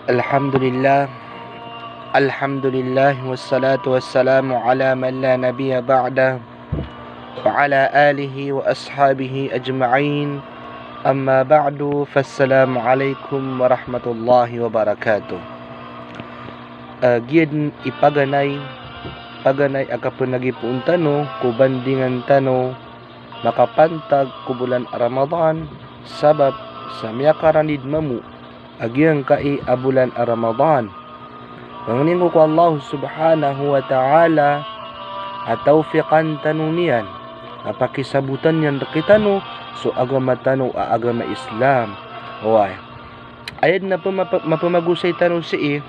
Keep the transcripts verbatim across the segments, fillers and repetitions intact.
Alhamdulillah. Alhamdulillah, wassalatu wassalamu ala man la nabiyya ba'dah, wa ala alihi wa ashabihi ajma'in. Amma ba'du, fassalamu alaikum warahmatullahi wabarakatuh. Ah, giyanan i paganay, paganay a kapenagipoon tano ko bandingan tano makapantag ko bolan a Ramadan, sabap sa miyakaranid mambo a giyangkai a bolan a Ramadan. Pangnin ko ko Allah subhanahu wa ta'ala a tawfiqan tano niyan, a pakisabotan iyan rektano so agama tano a agama Islam. Oway. Aya den a pema-, mapemagosay tano sii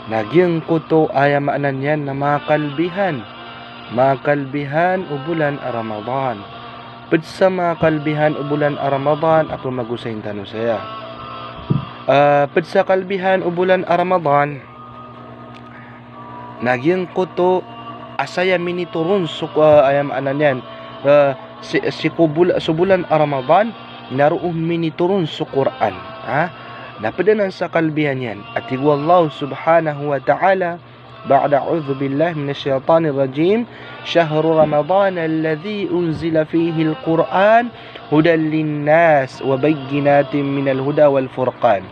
na giyangkoto, aya maana niyan na manga kalbihan, manga kalbihan o bolan a Ramadan. Ped sa manga kalbihan o bolan a Ramadan a pemagosayin tano saya. Ah, ped sa kalbihan o bolan a Ramadan, na giyangkoto a saya minitoron so, ah, aya maana niyan, ah, si, si ko bol-, so bolan a Ramadan, na roo minitoron so Qur'an, ha? Na ped anan sa kalbihan iyan. A tig o Allah subhanahu wa ta'ala, ba'da a'udhu billahi minash shaytanir rajim, "Shahru Ramadan alladhi unzila fihil Qur'an hudan linnas wa bayyinatin minal huda wal furqan."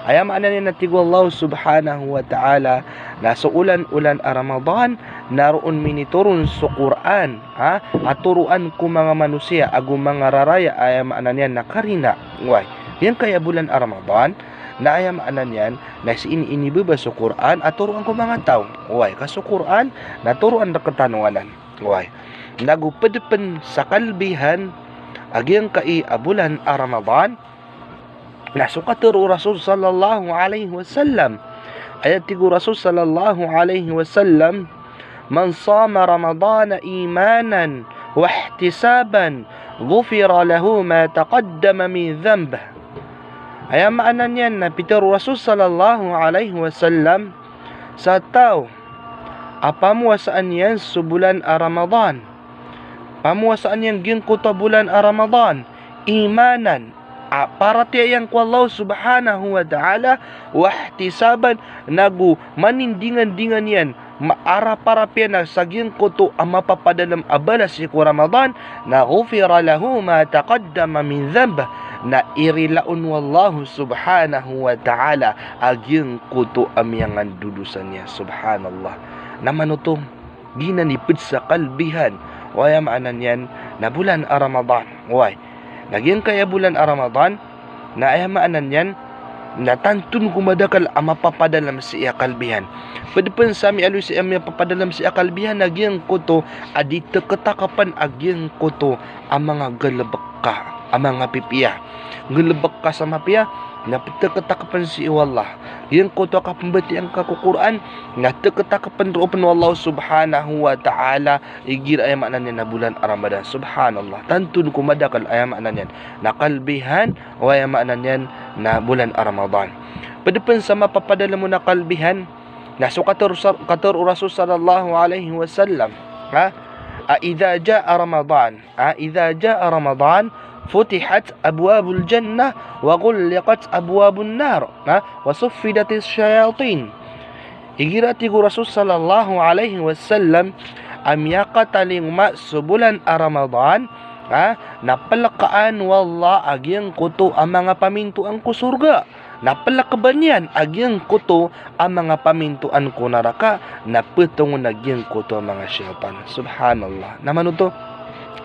Aya maana niyan na tig o Allah subhanahu wa ta'ala, na so olan-olan a Ramadan, na roo minitoron so Qur'an, ha? A toroan ko manga manosiya ago manga raraya, aya maana niyan na karina. Oway, giyangkaya bolan a Ramadan, na aya maana niyan na sii inibebasa so Qur'an a toroan ko manga taw. Oway, ka so Qur'an na toroan rektano anan. Oway. Nago ped pen sa kalbihan a giyangkai a bolan a Ramadan, na so katero o Rasul sallallahu alaihi wasallam. Aya tig o Rasul sallallahu alaihi wasallam, "Man sama Ramadana imanan wahtisaban, ghufira lahu ma taqaddama min dhanbih." Aya maana niyan na pitero o Rasul sallallahu alaihi wasallam, sa taw a pamowasaan iyan so bolan a Ramadan, pamowasaan iyan giyangkoto a bolan a Ramadan, imanan, a paratiyaya iyan ko Allah subhanahu wa ta'ala, wahtisaban, nago manindingandingan iyan, ma-, arap-arap iyan a sa giyangkoto a mapapadalem a balas sii ko Ramadan, na ghufira lahu ma taqaddama min dhanbih, na irilaon o Allah subhanahu wa ta'ala a giyangkoto a miyangandodosa niyan. Subhanallah. Na mano oto? Giyanan i ped sa kalbihan o, aya maana niyan na bolan a Ramadan. Oway. Na giyangkaya bolan a Ramadan, na aya maana niyan na tanto ko madakel a mapapadalem sii a kalbihan. Ped pen sa miyaaloy sii a mapapadalem sii a kalbihan na giyangkoto a di teketakepen a giyangkoto a manga galebek ka a manga pipiya. Galebek ka sa mapiya, na peteketakepen sii o Allah. Giyangkoto a kapembatiya ngka ko Qur'an, na teketakepen roo pen o Allah subhanahu wa ta'ala igira aya maana niyan na bolan a Ramadan. Subhanallah. Tanto ko madakel, aya maana niyan na kalbihan o, aya maana niyan na bolan a Ramadan. Ped pen sa mapapadalem on a kalbihan, na so katero sa-, katero o Rasul sallallahu alaihi wasallam, ha? A idha jaa Ramadan, a idha jaa Ramadan, futihat abwabul jannah wa ghulliqat abwabun nar, ha? Wa suffidatis shayatin. Igira tig o Rasul sallallahu alaihi wasallam a miyakatalingoma so bolan a Ramadan, ha, na pelekaan o Allah a giyangkoto a manga pamintoan ko sorga. Na pelekeban iyan a giyangkoto a manga pamintoan ko naraka, na petongon a giyangkoto a manga shaytan. Subhanallah. Na mano oto?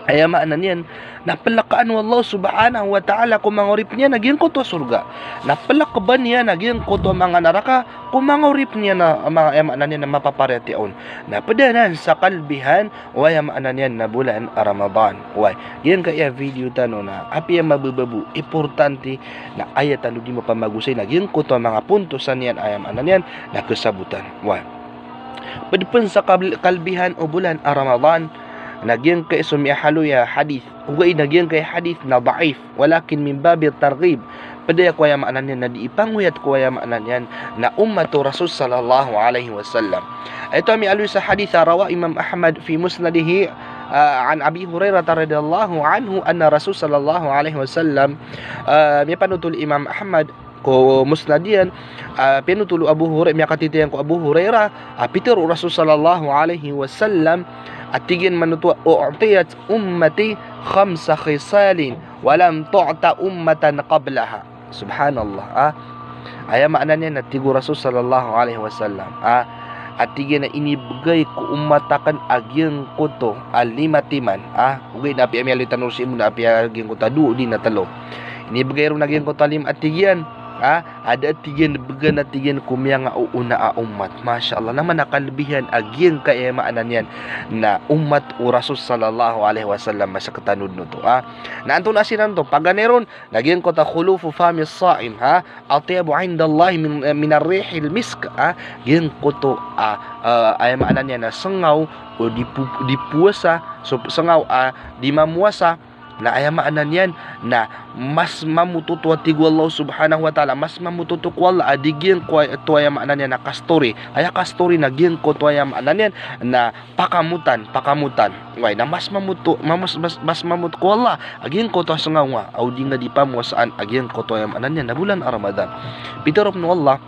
Aya maana niyan na pelekaan o Allah subhanahu wa ta'ala ko manga oripen iyan a giyangkoto a sorga. Na pelekeban iyan a giyangkoto a manga naraka ko manga oripen iyan a, a manga, aya maana niyan na mapaparatiyaon. Na ped anan sa kalbihan o, aya maana niyan na bolan a Ramadan. Oway, giyangkaya video tano na apiya mababa bo, importante na aya tano di mapamagosay na giyangkoto a manga pontosan iyan, aya maana niyan na kesabotan. Oway. Ped pen sa kab-, kalbihan o bolan a Ramadan, na giyangkai so miyaaloy a hadith, ogaid na giyangkai hadith na daif, walakin min babi targhib. Ped aya ko, aya maana niyan na di ipangoyat ko, aya maana niyan na ummat o Rasul sallallahu alaihi wasallam. Ito a miyaaloy sa hadith a rawa Imam Ahmad fi musnadihi, ah, an Abi Hurairah radhiyallahu anhu anna Rasul sallallahu alaihi wasallam, ah, miyapanotol Imam Ahmad ko Musnad iyan, a, piyanothol o Abu Huray-, miyakatitayan ko Abu Hurairah, a, pitharo o Rasul sallallahu alaihi wasallam, a tig iyan manoto a, "U'tiyat ummati khamsa khisalin wa lam tu'ta ummatan qablaha." Subhanallah, a. Aya maana niyan na tig o Rasul sallallahu alaihi wasallam, a, a tig iyan a inibgay ko ummat akn a giyangkoto a lima timan, a. Ogaid na apiya miyaaloy tano sii mo na apiya giyangkoto a dowa odi na tlo. Inibgay ron a giyangkoto a lima a tig iyan, a, a da a tig iyan bgan a tig iyan ko miyangaoona a ummat. Masha Allah, na mana kalbihan a giyangkai a maana niyan na ummat o Rasul sallallahu alaihi wasallam a sktano dn oto, a. Na antonaa siran oto, paganay ron, na giyangkoto a khulufu fami saim, ha, atyabu indallahi min, min arrihil misk, ha, giyangkoto a, a, aya maana niyan na sngaw o di pu-, di puasa, so, sngaw a di mamowasa, na aya maana niyan na mas mambo oto a tig o Allah subhanahu wa ta'ala, mas mambo oto ko Allah a di giyangkoto aya maana niyan na kasturi. Aya kasturi na giyangkoto aya maana niyan na pakamotan, pakamotan. Oway, na mas mambo oto, mas, mas, mas mambo oto ko Allah a giyangkoto a sngaw nga, a o di nga di pamowasaan a giyangkoto aya maana niyan na bolan a Ramadan. Pitharo pn o Allah,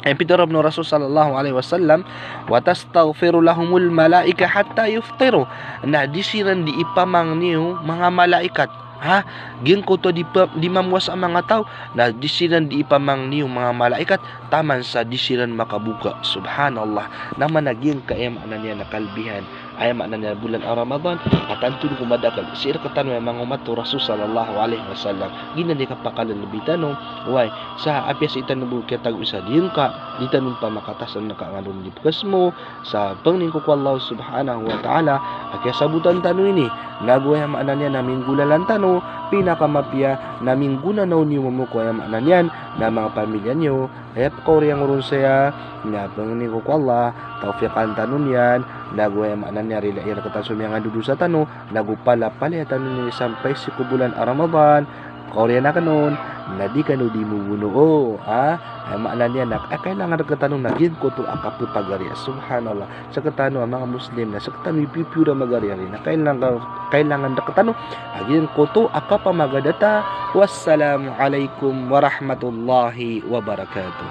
eh, pitharo pn o Rasul sallallahu alaihi wasallam, "Wa tastaghfiru lahumul malaika hatta yuftiru." Na di siran di ipamangni o manga malaikat, ha, giyangkoto a di pa-, di mamowasa a manga taw, na di siran di ipamangni o manga malaikat taman sa di siran makaboka. Subhanallah. Na mana giyangkai a maana niyan na kalbihan, aya maana niyan na bolan a Ramadan, a tanto dn ko madakl sii rktano a manga omat o Rasul sallallahu alaihi wasallam. Giyanan i kapakalbi tano, oway, sa apiya sii tano bo kiyatago sa diyangka, di tano pamakatasan ka ngka ron di pkhasmo, sa pangni ko ko Allah subhanahu wa ta'ala a kiyasabotan tano ini, nago aya maana niyan na minggolalan tano, pinakamapiya na minggonanaw niyo mambo ko aya maana niyan na manga pamilya niyo, aya pkaoriyan ko ron saya, na pangni ko ko Allah, tawfiqan tano niyan, nago aya maana niyan rilai rktano so miyangadodosa tano, nago palapalaya tano niyan sampay sii ko bolan a Ramadan, pkaoriyan akn on, na di kano di mogonoo, ha? Aya maana niyan na, a kailangan rktano na giyangkoto a kapphagariya. Subhanallah. Sktano a manga Muslim na sktano i pipiyor a magariya rin. Na kailangan, kailangan rktano a giyangkoto a kapamagadata. Wassalamu alaikum warahmatullahi wabarakatuh.